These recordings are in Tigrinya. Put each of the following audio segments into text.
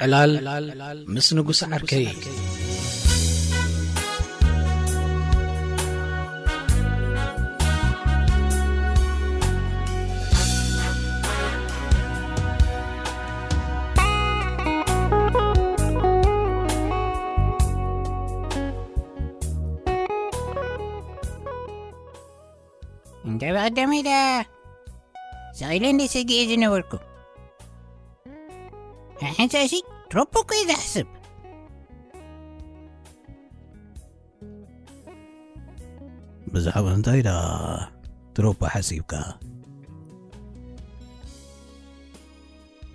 ዕላል ምስ ንጉስ ዓርከይ። እንታይ ብቐዳመይ ደኣ ስቕ ኢለ እንደ ሰጊኤ ዝነበርኩ። ሓንሳእሲ ትሮፖ እኮ እየ ዝሓስብ። ብዛዕባ እንታይ ደኣ ትሮፖ ሓሲብካ?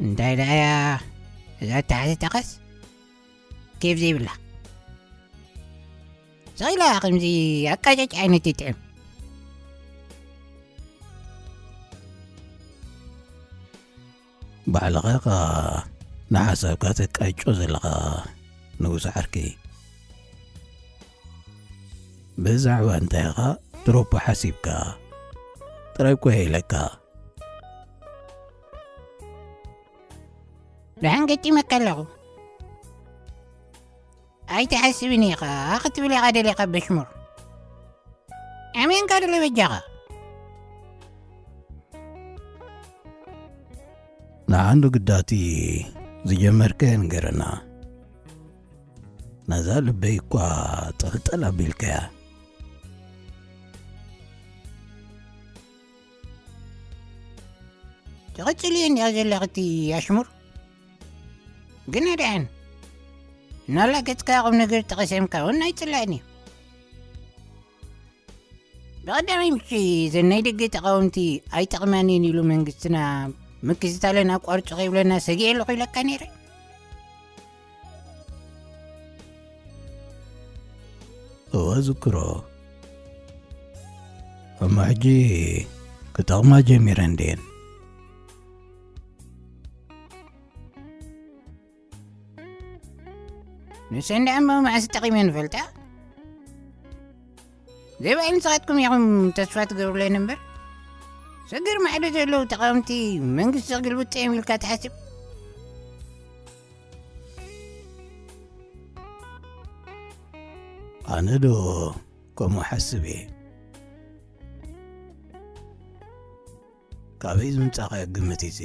እንታይ ደኣ እያ እዛ ኣተሓሕዛስ ኬፍ ዘይብላ? ስቕ ኢላ ከምዚ ኣቃጫጭ ዓይነት ይጥዕም። ባዕልኻ ኢኻ ንሓሳብካ ተቃጮ ዘለኻ ንጉስ ዓርከይ። ብዛዕባ እንታይ ኢኻ ትሮፖ ሓሲብካ ጥራይ እኮ እየ ኢለካ። ደሓን ገጢመካ ኣለኹ። ኣይትሓስብን ኢኻ ክትብል ኢኻ ደሊኻ በሽሙር። ኣሜንካ ድለ በጃኻ። ንዓንዱ ግዳቲ ዝጀመርከ ንገረና። ነዛ ልበይ እኳ ጠልጠል ኣቢልካያ። ትቕጽል እየ እንዲያ ዘለኽቲ ኣሽሙር። ግና ደኣን ናላ ገጽካ ቁም ነገር ተቐሰምካ እውን ኣይጽላእን እዩ። ብቐዳማይ ምሽ ዘን ናይ ደገ ተቓወምቲ ኣይጠቕማንን ኢሉ መንግስትና ምክትታለን ኣቋርጹ ከይብለና ሰጊኤ ኣለኹ ኢለካ ነይረ። እወ ዝክሮ። እሞ ሕጂ ክጠቕማ ጀሚረን ድየን? ንሰን ደኣ እሞ መዓስ ጠቒመን ይፈልጣ? ዘይባይ ንስኻትኩም ኢኹም ተስፋ ትገብሩለን እምበር። ሰገር ማዕዶ ዘለዉ ተቓወምቲ መንግስቲ ክግልብጡ እዮም ኢልካ ትሓስብ? ኣነ ዶ ከምኡ ሓስብ እየ? ካበይ ዝምጻኻዮ ግምት እዚ?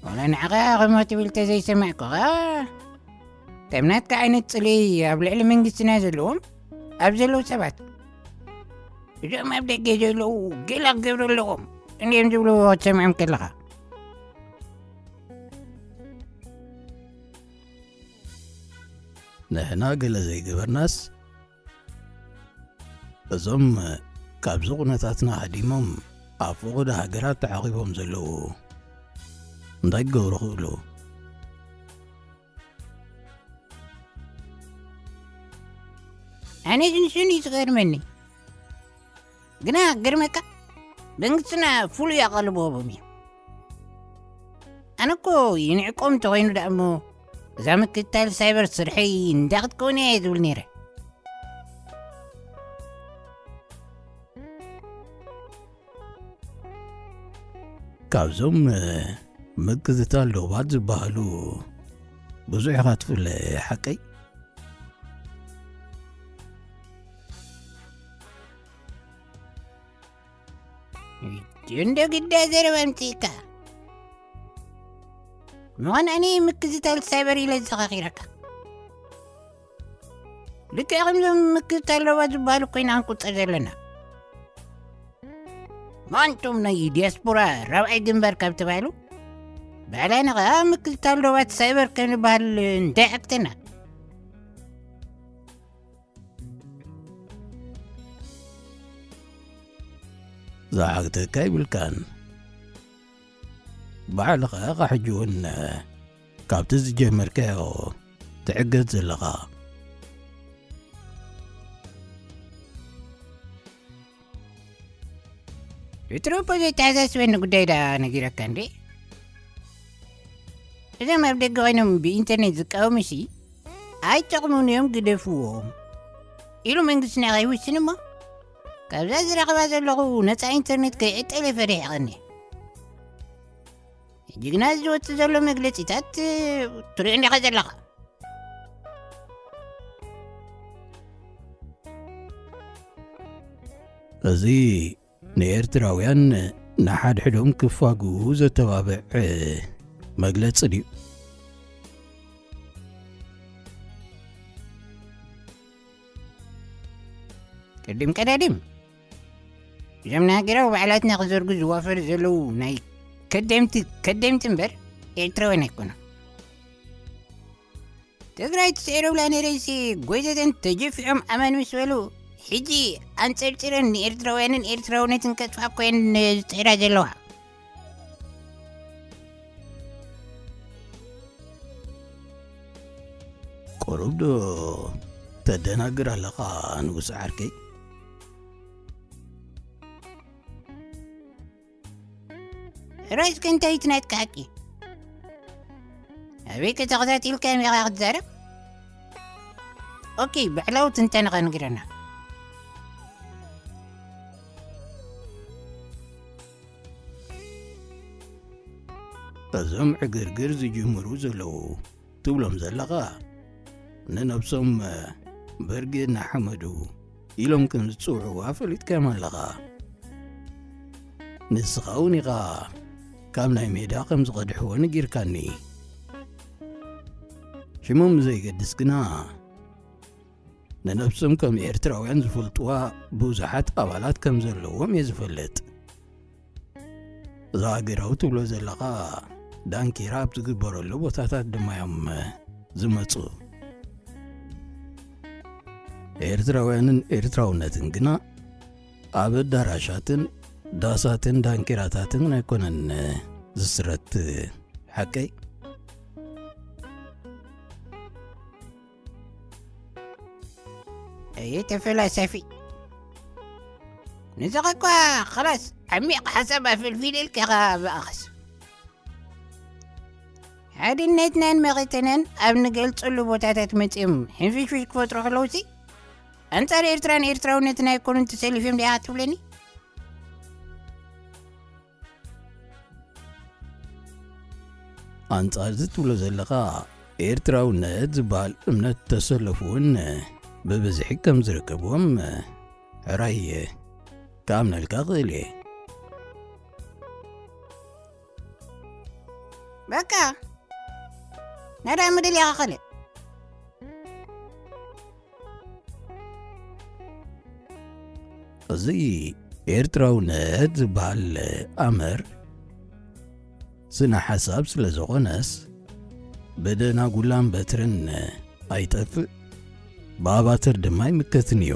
ዋላ ንዓኻ ከምኡ ትብል ተዘይሰማዕኩኻ፣ ከም ናትካ ዓይነት ጽልኢ ኣብ ልዕሊ መንግስትና ዘለዎም፣ ኣብ ዘለዉ ሰባት፣ እዞም ኣብ ደገ ዘለዉ ገለ ክገብሩ ኣለዎም እንድዮም ዝብሉ ክትሰምዖም ከለኻ። ንሕና ገለ ዘይገበርናስ፣ እዞም ካብዚ ኩነታትና ሃዲሞም ኣብ ፈቐዶ ሃገራት ተዓቒቦም ዘለዉ እንታይ ክገብሩ ክእሉ? ኣነ ንሱ እዩ ዝገርመኒ። ግና ግርመካ መንግስትና ፍሉይ ኣቓልቦ ሂቦም እዩ። ኣነ እኮ ይንዕቆም እንተኾይኑ ደኣ እሞ እዛ ምክትታል ሳይበር ስርሐይ እንዳ ክትከውን እየ ዝብል ነይረ። ካብዞም ምክትታል ዶባት ዝበሃሉ ብዙሕ ኢኻ ትፍለ፣ ሓቀይ? እንደ ግዳ ዘረባ ኣምጺእካ። ምዃን ኣነ ምክትታል ሳይበር ኢለ ዘኻኺረካ። ልክዕ ከምዞም ምክትታል ዶባት ዝበሃሉ ኮይና ክንቁጸር ዘለና። ማንቱም ናይ ዲያስፖራ ራብዓይ ግንባር ካብ ተባህሉ፣ ባዕላና ኸኣ ምክትታል ዶባት ሳይበር ክንበሃል እንታይ ዓግተና? ዝዓግተካ ኣይብልካን። ባዕልኻ ኢኻ ሕጂ እውን ካብቲ ዝጀመርካዮ ትዕገት ዘለኻ። እቲ ሮቦ ዘይተሓሳስበኒ ጉዳይ ደኣ ነጊረካ እንዴ? እዞም ኣብ ደገ ኮይኖም ብኢንተርኔት ዝቃወሙሲ ኣይጠቕሙን እዮም፣ ግደፍዎም ኢሉ መንግስትና ከይውስን እሞ፣ ካብዛ ዝረኽባ ዘለኹ ነፃ ኢንተርኔት ከይዕጠል እየ ፈሪሐ ቀኒ። ሕጂ ግና እዚ ዝወፅእ ዘሎ መግለፂታት ትሪኦ እንዲኻ ዘለኻ። እዚ ንኤርትራውያን ንሓድሕዶም ክፋግኡ ዘተባብዕ መግለጺ ድዩ? ቅድም ቀዳድም እዞም ንሃገራዊ በዓላትና ክዘርጉ ዝዋፈሩ ዘለዉ ናይ ከደምቲ ከደምቲ እምበር ኤርትራውያን ኣይኮኑን። ትግራይ ትስዕር ብላ ነይረይሲ ጎይተተን ተጀፊዖም ኣመን ምስ በሉ ሕጂ ኣንጸርጺረን ንኤርትራውያንን ኤርትራውነትን ከጥፋ እኮ እየን ዝጽዕራ ዘለዋ። ቁሩብ ዶ ተደናግር ኣለኻ ንጉስ ዓርከይ? ራይስ ከ እንታይ ትናትካ ሓቂ? ኣበይ ከተኸታቲልካ ኢኻ ክትዛረብ? ኦኬ፣ ባዕላዊ ትንተንኻ ንግረና። እዞም ዕግርግር ዝጅምሩ ዘለዉ ትብሎም ዘለኻ፣ ንነብሶም ብርጌድ ንሓመዱ ኢሎም ከም ዝጽውዕዋ ፈሊጥካዮም ኣለኻ። ንስኻ እውን ኢኻ ካብ ናይ ሜዳ ከም ዝቐድሕዎ ነጊርካኒ። ሽሞም ዘይገድስ ግና፣ ንነብሶም ከም ኤርትራውያን ዝፈልጥዋ ብዙሓት ኣባላት ከም ዘለዎም እየ ዝፈልጥ። እዛ ሃገራዊ ትብሎ ዘለኻ ዳንኪራ ኣብ ዝግበረሉ ቦታታት ድማ እዮም ዝመጹ። ኤርትራውያንን ኤርትራውነትን ግና ኣብ ኣዳራሻትን ዳሳትን ዳንኪራታትን ኣይኮነን ዝስረት። ሓቀይ? ኣየ ተፈላሳፊ፣ ንስኻ እኳ ኸላስ ዓሚቕ ሓሳብ ኣፈልፊለ ኢልካ ኢኻ ብኣኸስ። ሓድነትናን መኸተናን ኣብ ንገልጸሉ ቦታታት መጺኦም ሕንፍሽፍሽ ክፈጥሩ ከለውሲ፣ ኣንጻር ኤርትራን ኤርትራውነትን ኣይኮኑን ተሰሊፎም ዲኻ ትብለኒ? ኣንጻር እዚ ትብሎ ዘለኻ ኤርትራውነት ዝበሃል እምነት ተሰለፉ እውን ብብዝሒ ከም ዝርከብዎም ሕራይ ክኣምነልካ እኽእል እየ። በቃ፣ ናዳ ምድል ያኸለ። እዚ ኤርትራውነት ዝበሃል ኣምር ስነ ሓሳብ ስለ ዝኾነስ፣ ብደናጉላን በትርን ኣይጠፍእ፣ ብኣባትር ድማ ኣይምከትን እዩ።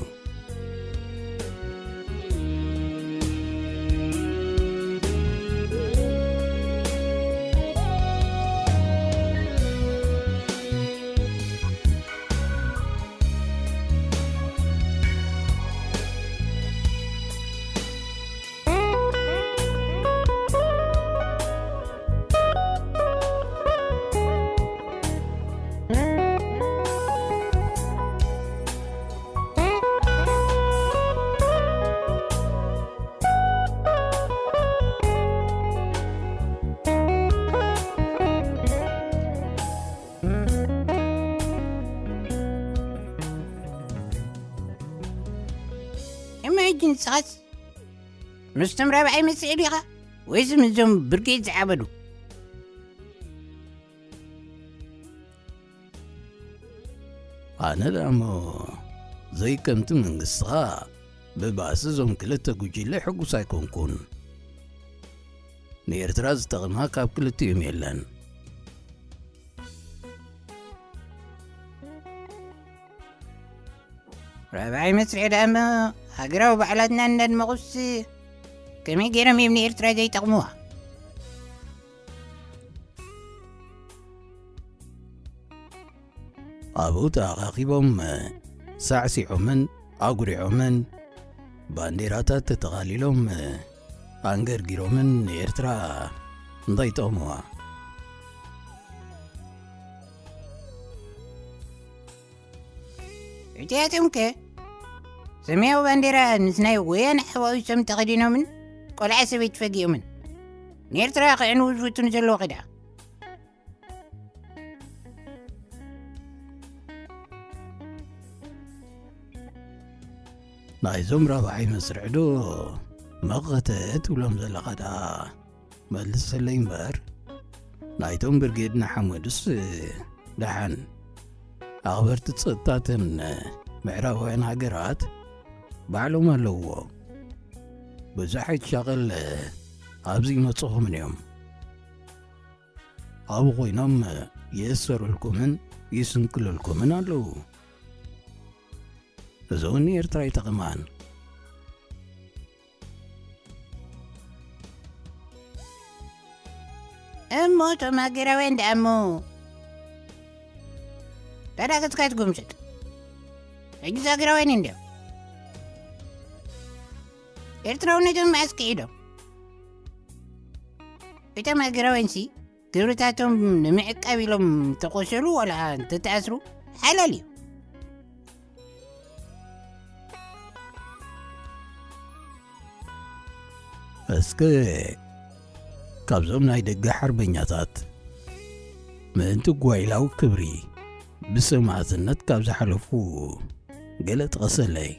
እማ ሕጂ ንስኻስ ምስቶም ራብዓይ መስርዕ ዲኻ ወይስ ምስዞም ብርጌድ ዝዓበዱ? ኣነ ደኣ እሞ ዘይከምቲ መንግስትኻ ብባእሲ እዞም ክልተ ጉጅለ ሕጉስ ኣይኮንኩን። ንኤርትራ ዝጠቕማ ካብ ክልቲኦም የለን። ራብዓይ መስርዕ ደኣ እሞ ሃገራዊ በዓላትና እናድመቑስ ከመይ ገይሮም እዮም ንኤርትራ ዘይጠቕሙዋ? ኣብኡ ተኣኻኺቦም ሳዕሲዖምን ኣጉሪዖምን ባንዴራታት ተጠቓሊሎም ኣንገርጊሮምን ንኤርትራ እንታይ ይጠቕሙዋ? እቲኣቶም ከ ሰማያዊ ባንዴራ ምስ ናይ ወያነ ሓዋዊሶም ተኸዲኖምን ቆልዓ ሰበይቲ ፈጊኦምን ንኤርትራ ክዕንዉ ዝፍትኑ ዘለዉ ኸ ደኣ? ናይዞም ራብዓይ መስርዕ ዶ መኸተ ትብሎም ዘለኻ ደኣ? መልሰለይ እምበር፣ ናይቶም ብርጌድ ንሓመዱስ ደሓን ኣኽበርቲ ጸጥታትን ምዕራባውያን ሃገራት ባዕሎም ኣለዎ። ብዙሕ ኣይትሻቐል፣ ኣብዚ ይመጽኹምን እዮም። ኣብኡ ኮይኖም ይእሰሩልኩምን ይስንክሉልኩምን ኣለዉ። እዚ እውን ንኤርትራ ኣይጠቕማን። እሞ እቶም ሃገራውያን ደኣ እሞ? ታዲያ ገጽካ ኣይትጉምሽጥ። ሕጂ ሃገራውያን እንድዮም። ኤርትራውነቶም መዓስ ክሒዶም? እቶም ሃገራውያንሲ ክብርታቶም ንምዕቃብ ኢሎም እንተቆሰሉ ዋላ እንተተኣስሩ ሓላል እዩ። እስከ ካብዞም ናይ ደገ ሓርበኛታት ምእንቲ ጓይላዊ ክብሪ ብሰማዕትነት ካብ ዝሓለፉ ገለ ጥቐሰለይ።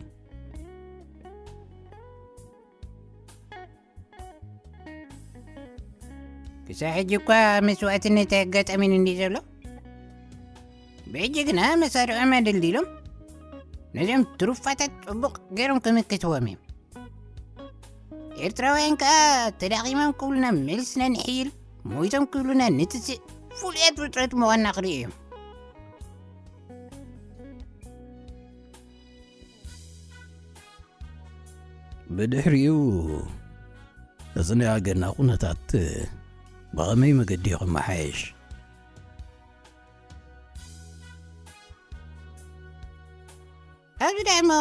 ክሳብ ሕጂ እኳ መስዋእትነት ኣየጋጠመን እንዲ ዘሎ፣ ብሕጂ ግና መሳርዖም ኣደልዲሎም ነዞም ትሩፋታት ጽቡቕ ገይሮም ክምክትዎም እዮም። ኤርትራውያን ከኣ ተዳኺሞም ክብሉና መልስና ንሕይል፣ ሞይቶም ክብሉና ንትስእ፣ ፍሉያት ፍጥረት ምዃንና ክርእዩ እዮም። ብድሕሪኡ፣ እዚ ናይ ሃገርና ኩነታት ብኸመይ መገዲ እዩ ክመሓየሽ? ኣብዚ ደኣ እሞ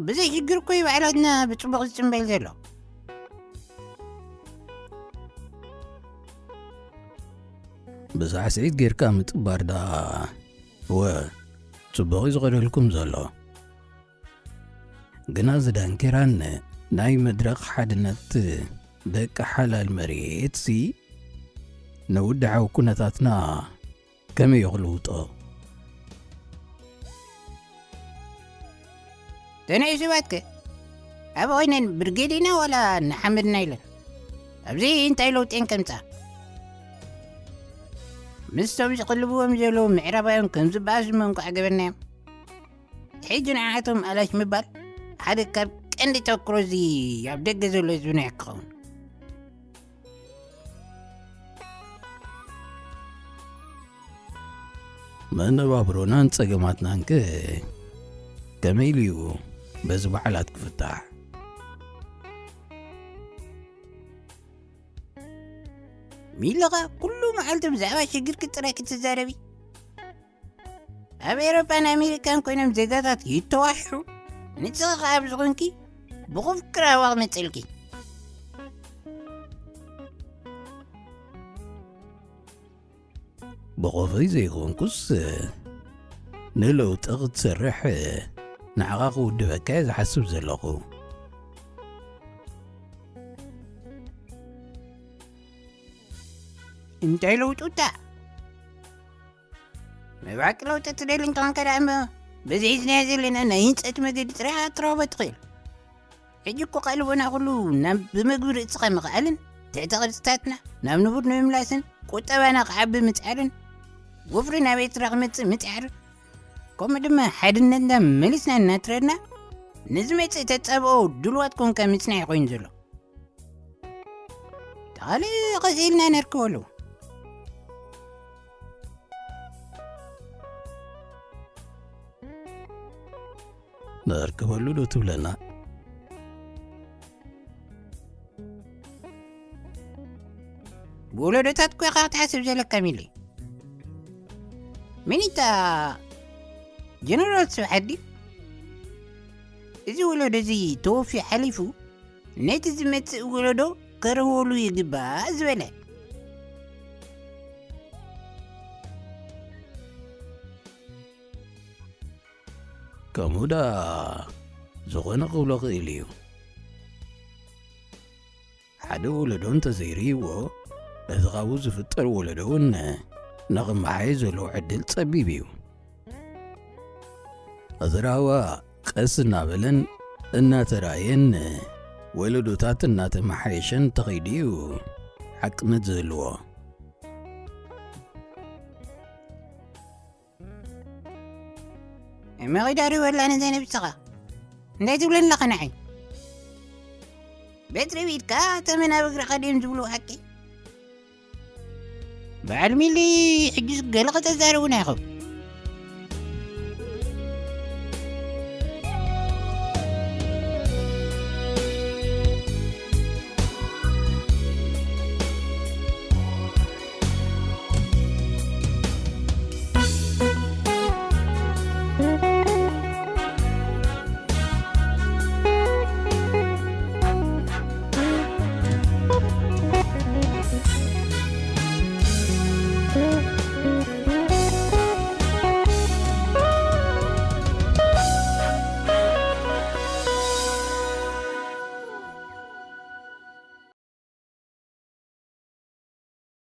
ብዘይ ሽግር እኮ እዩ ባዕላትና ብጽቡቕ ዝጽንበል ዘሎ። ብሳዕስዒት ጌርካ ምጥባር ደኣ፣ እወ፣ ጽቡቕ እዩ ዝኸደልኩም ዘሎ። ግና እዚ ዳንኬራን ናይ መድረኽ ሓድነት ደቂ ሓላል መሬትሲ ንውድዓዊ ኩነታትና ከመይ እዩ ክልውጦ? ተንዕዩ ሰባት ከ ኣብ ኮይነን ብርጌድ ኢና ዋላ ንሓመድና ኢለን? ኣብዚ እንታይ ለውጢ እየን ከምጻ? ምስቶም ዝቕልብዎም ዘለዉ ምዕራባውያን ከም ዝበኣሱ እሞ እንቋዕ ገበርናዮም። ሕጂ ንዓቶም ኣላሽ ምባል ሓደ ካብ ቀንዲ ተክሮ እዚ ኣብ ደገ ዘሎ ህዝብና እዩ ክኸውን። መነባብሮናን ጸገማትናን ከ ከመይ ኢሉ እዩ በዚ በዓላት ክፍታሕ? ሚለኻ ኩሉ መዓልቲ ብዛዕባ ሽግርኪ ጥራይ ክትዛረቢ? ኣብ ኤውሮጳን ኣሜሪካን ኮይኖም ዜጋታት ይተዋሕሑ፣ ንስኺ ኸኣ ኣብዚ ኾንኪ ብኹፍ ክራዋ ክመጽልኪ። ብኾፈይ ዘይኮንኩስ፣ ንለውጢ ክትሰርሕ ንዓኻ ክውድበካ እየ ዝሓስብ ዘለኹ። እንታይ ለውጡታ? ናይ ብሓቂ ለውጢ ትደሊ እንተኾንካ ደኣ እሞ፣ በዚ ሒዝናዮ ዘለና ናይ ህንጸት መገዲ ጥራይ ኢኻ ክትረኽቦ ትኽእል። ሕጂ እኮ ቃልቦና ኩሉ ናብ ብመግቢ ርእስኻ ምኽኣልን፣ ትሕተ ቅርጽታትና ናብ ንቡር ንምምላስን፣ ቁጠባና ክዓቢ ምጽዓርን፣ ወፍሪ ናብ ኤርትራ ክመጽእ ምጽዓርን፣ ከምኡ ድማ ሓድነትና መሊስና እናትረርና፣ ንዝመጽእ ተጻብኦ ድልዋት ኮንካ ምጽናሕ ኮይኑ ዘሎ። ካልእ ቐስ ኢልና ነርክበሉ። ነርክበሉ ዶ ትብለና? ብወለዶታት እኮ ኢኻ ክትሓስብ ዘለካ ሚሊ። ሚኒታ ጀነራል ስብሓት ድዩ? እዚ ወለዶ እዚ ተወፍዩ ሓሊፉ ነቲ ዝመጽእ ወለዶ ከርህወሉ ይግባእ ዝበለ። ከምኡ ደኣ ዝኾነ ክብሎ ክእል እዩ። ሓደ ወለዶ እንተዘይርእይዎ፣ በዚ ካብኡ ዝፍጠር ወለዶ እውን ንኽመሓየሽ ዘለዎ ዕድል ጸቢብ እዩ። እዚ ራህዋ ቀስ እናበለን እናተራእየን ወለዶታት እናተመሓየሸን ተኸይዱ እዩ ሓቅነት ዝህልዎ። እመኺ ዳሪ ወላ ንዘይ ነብስኻ እንታይ ትብለኒ ኣለኻ ንዓይ? በትሪ ቢድካ ተመን ኣብ እግርኻ ድዮም ዝብሉ ሓቂ? በዓል ሚሊ ሕጅስ ገለ ከተዛረቡና ኢኹም።